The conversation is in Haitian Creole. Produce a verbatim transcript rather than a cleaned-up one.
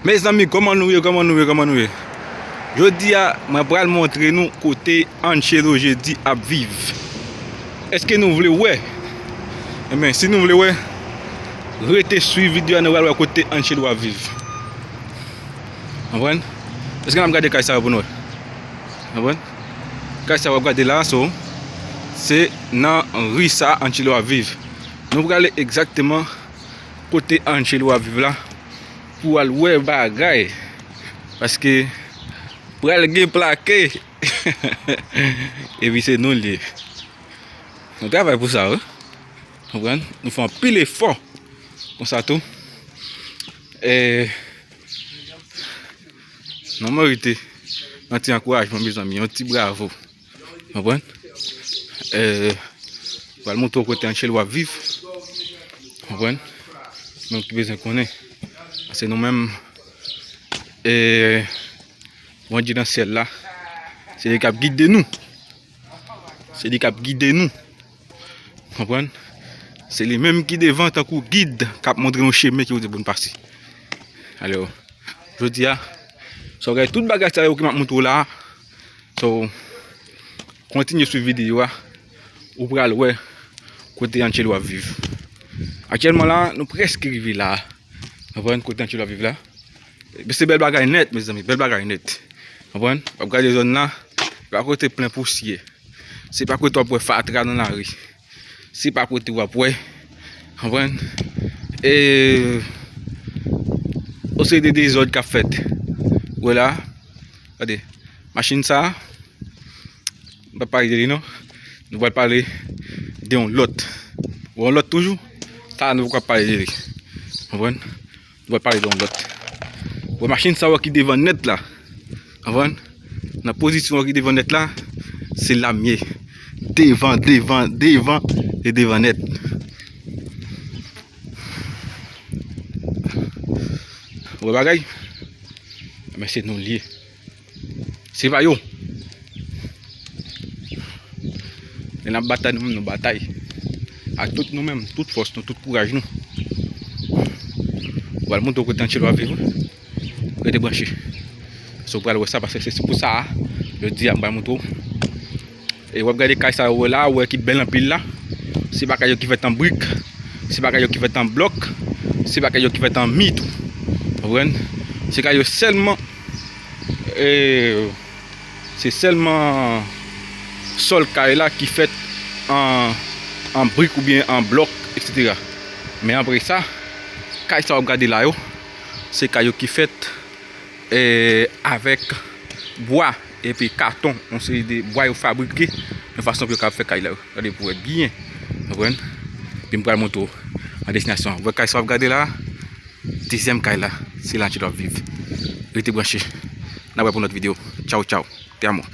Mezanmi, kòman nou ye, kòman nou ye, kòman nou ye? Jodi a, mwen pral montre nou kote Angelo Jeudi ap viv. Èske nou vle wè? Enben, si nou vle wè, rete swiv videyo a, nou pral wè kote Angelo ap viv. Konprann? Èske n ap gade kay sa yo pou nou wè? Konprann? Kay sa w ap gade la, so, se nan ri sa Angelo ap viv. Nou prale egzakteman kote Angelo ap viv la pou al wè bagay. Paske pral gen plake. Epi se nou l ye. Nou travay pou sa, wi. Konprann? Nou fè anpil efò. Konsa tou. E, nou merite yon ti ankourajman, mezanmi, yon ti bravo. Konprann? E, pral montre w kote Angelo ap viv. Konprann? Menm ki bezwen konnen. Paske nou menm, e, Bondye nan syèl la, se li k ap gide nou. Se li k ap gide nou. Konprann? Se li menm ki devan tankou gid k ap montre nou chemen ki pou n pase. Alò, jodi a, sa w gade tout bagay sa yo ki m ap montre w la a. So, kontinye swiv videyo a, ou pral wè kote Angelo ap viv. Aktyèlman la, nou prèske rive la. Konprann kote Angelo ap viv la? Se bèl bagay nèt, mezanmi, bèl bagay nèt. Konprann? W ap gade zòn nan, se pa kote plen pousyè. Se pa kote w ap wè fatra nan lari. Se pa kote w ap wè, konprann? E, yon seri de dezòd k ap fèt. Ou wè la, gade, machin sa a, m p ap pale de li non. Nou pral pale de yon lòt. Yon lòt toujou, sa a nou poko ap pale de li. Konprann? Nou pral pale de yon lòt. Wè machin sa yo ki devan nèt la. Konprann? Nan pozisyon ki devan nèt la, se la m ye. Devan, devan, devan, e devan nèt. Wè bagay? Men se nou l ye. Se pa yo. Lè n ap batay, nou menm nou batay. Ak tout nou menm, tout fòs nou, tout kouraj nou. Ou pral montre w kote Angelo ap viv, wi. Rete branche. So, w pral wè sa, paske se pou sa a, jodi a, m pral montre w. E w ap gade kay sa yo wè la, ou wè ki bèl anpil la. Se pa kay yo ki fèt an brik. Se pa kay yo ki fèt an blòk. Se pa kay yo ki fèt an mi tou. Konprann? Se kay yo sèlman, e, se sèlman sòl kay la ki fèt an, an brik oubyen an blòk, etsetera. Men apre sa, kay sa w ap gade la yo, se kay yo ki fèt, e, avèk bwa epi katon, yon seri de bwa yo fabrike, yon fason pou yo kapab fè kay la yo. Gade pou wè byen, konprann? Epi m pral montre w an destinasyon. Wè kay sa w ap gade la, dezyèm kay la, se la Angelo ap viv. Rete branche. N ap wè pou lòt videyo. Tchaw, tchaw. Te amo.